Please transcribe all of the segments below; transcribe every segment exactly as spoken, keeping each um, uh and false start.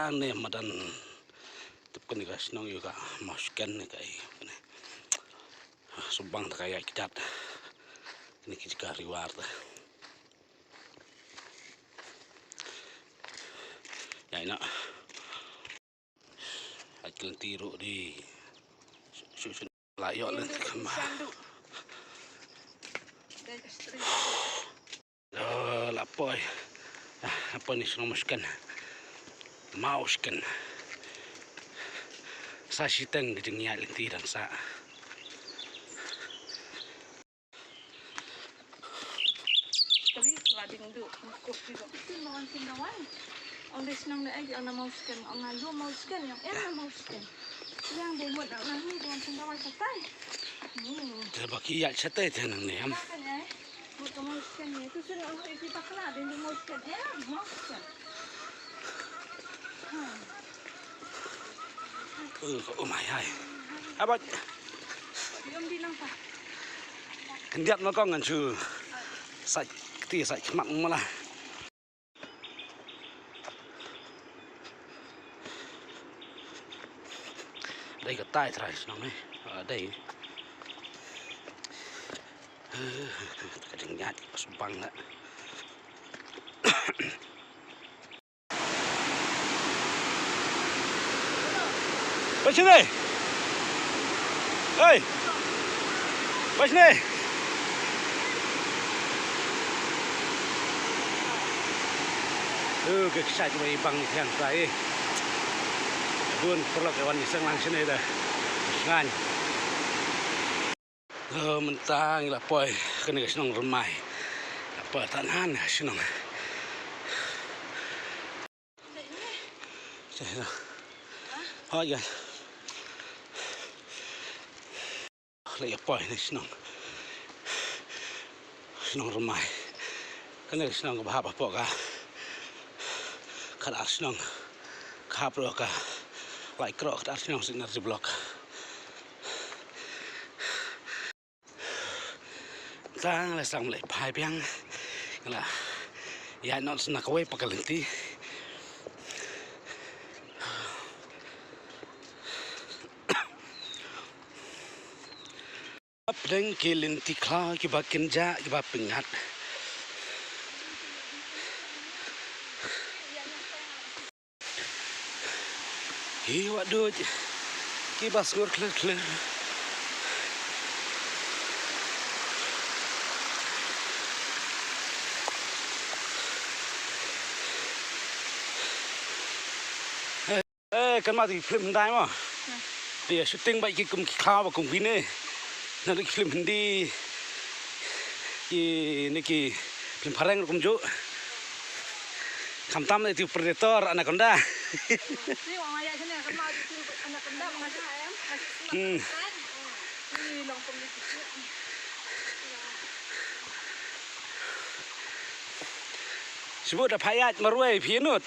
Ane madan tip kane ka shnong ïa ka Mawshken ne ka i kane. Subang ta ka ïa kitat. Kane ki jaka riwar ta. Ïa ina. Ai kylti ruh di. Shu shu la ïoh lynti kama. Oh, la poi. Ah, la poi na shnong Mawshken. Mawshken. Sa shiteng ka jingïaid lynti dang sah. Tari la ding du, mukuk di dok. Ong dei shnong dei ai, ong na Mawshken, ong na lu Mawshken, ong em na Mawshken. Yang dei mut na nang ni, dei ong shnong dawai satai. Hmm. Te ba ki ïaid satai te nang ne em. Kan ai. Mut ka Mawshken ni, tu shnong ong isi bakla, dei di Mawshken, em Mawshken. Hmm. Uh, oh my hai. Abat. Di ong di nang pa. Khyndiat ma kong ngan shu sait kti sait khmat ma la. Dei ka tai trai shnong ne. Ah, dei. Ka jingïaid ka subang la. Poi shane. Hei. Poi shane. Uh, ka kshaid wei bang ni thiang trai. Bun paralok wan ni seng lang shane da. Ngan. Eh, mynta ngi la poi kane ka shnong Rymai. La poi tan han shnong. Hoi ya. La ïa poi ne shnong. Shnong Rymai. Kane ka shnong kaba hap hapoh ka. Ka ar shnong. Ka hap ruh ka. Lai krok ka ar shnong Synergy Block. Tang la sang leh phai biang. La ïa not sna kawei pa ka lynti. Pdeng ki lynti khlaw kiba kynjah kiba pyngngad. Hi wah duh. Kiba sngur khlir khlir. Eh, kan ma ti film Hyndai mo. Ïa shooting ba ki kum ki khlaw ba kum kine. Na ki film Hindi. Ki ni ki film phareng kum ju. Khamtam ti Predator, Anaconda. Hmm. Shu buh da pha ïaid marwei phi nud.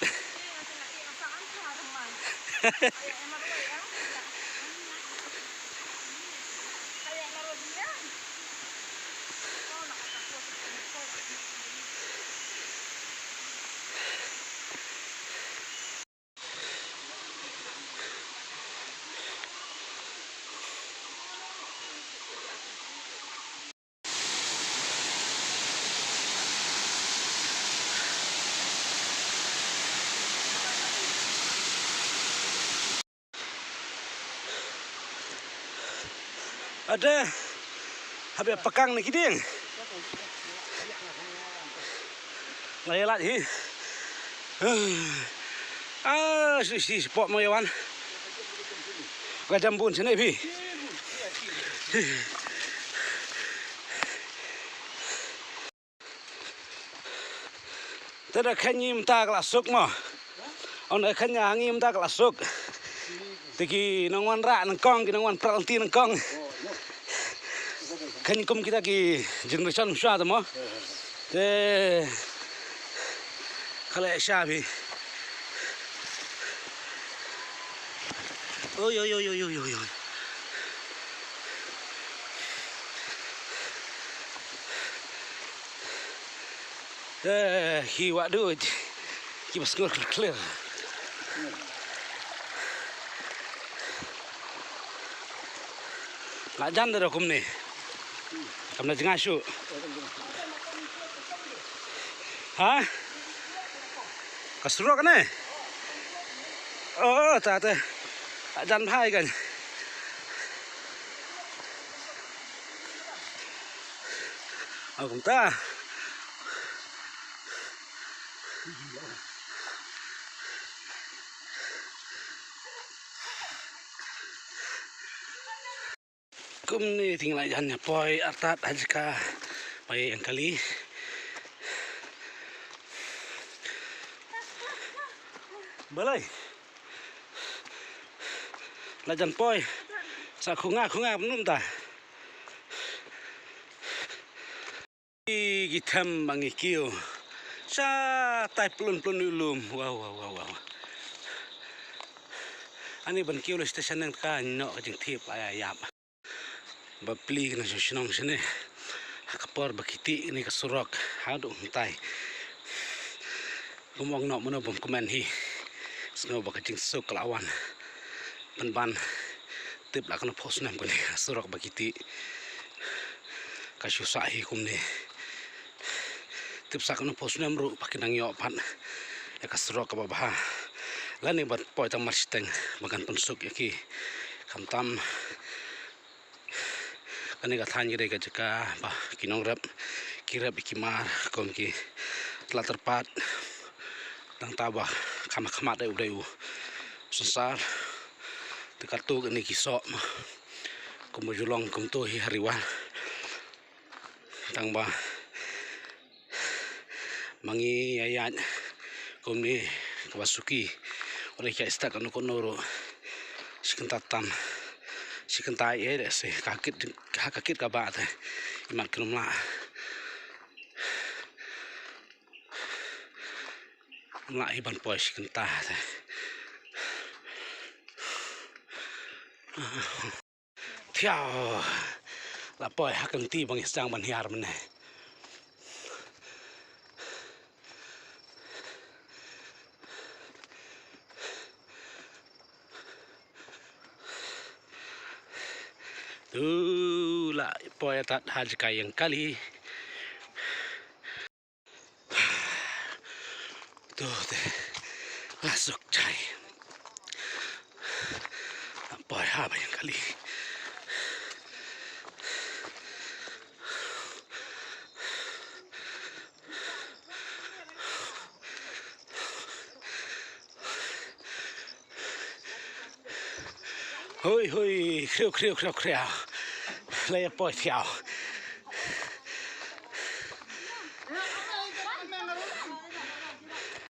Ada. Habis pekang ni kiding. Lai lat hi. Ah, si si spot mo yawan. Ka jambun sini phi. Te da khein ngi mynta ka la suk mo. Ong da khein ngi mynta ka la suk. Te ki nongwan rah nyngkong, ki nongwan prah lynti nyngkong. Khein kum kita ki generation mynshuwa te mo. Te ka la sha phi. Oi, oi, oi. Eh, hi wah duh. Kiba sngur khlir khlir. La jan da kumne. Kam na jngai shuh. Ha? Ka surok ne? Oh, ta ta. La jan bha ïa kan. Akum ta. Kumne te ngi la jan ïa poi artat ha jaka ba ïeng kali. Balei? La jan poi. Sa khunga khunga pynlum ta. Ki, ki them ba ngi kiew. Sa tai plun plun u lum. Wow, wow, wow, wow. Ani ban kiew la station nang ka nok ka jingthiep aya yap. Ba pli ka na shnong shane. Ha ka por ba kiti ni ka surok. Haduh tai. Kumong nok mano bom kmen hi. Sngew ba ka jingsuk ka la wan. Pynban tip la kano pho snem kane surok ba kiti. Ka shu sah hi kumne. Tip sa kano pho snem ruh ba ki nang ïoh pat ïa ka surok kaba bha. Lane ba poi tang Marshiteng ba kan pynsuk ïa ki. Khamtam kane ka thaiñ ka dei ka jaka ba ki nongrep ki rep ïa ki mar kum ki tla tyrpad. Tang ta ba kham khmat dei u dei u synsar. Te katto kane ki soh ma kum ba ju long kumto hi ha Ri War. Tang ba ma ngi ïa ïaid kumne kaba suki. Wan ïa ïaid stad kano kano ruh. Shi kynta tam. Shi kynta ïa ïaid se ka kit ha ka kit kaba te. Imat kynum lah. Lah i ban poi shi kynta te. Thiaw. La poi ha ka lynti ba ngi sdang ban hiar mynne. Tu la poi atat ha jaka ïeng kali. Tu te la suk jai. Poi ha ba ïeng kali. Hoi hoi, khriu khriu khriu khriu. La ïa poi thiaw.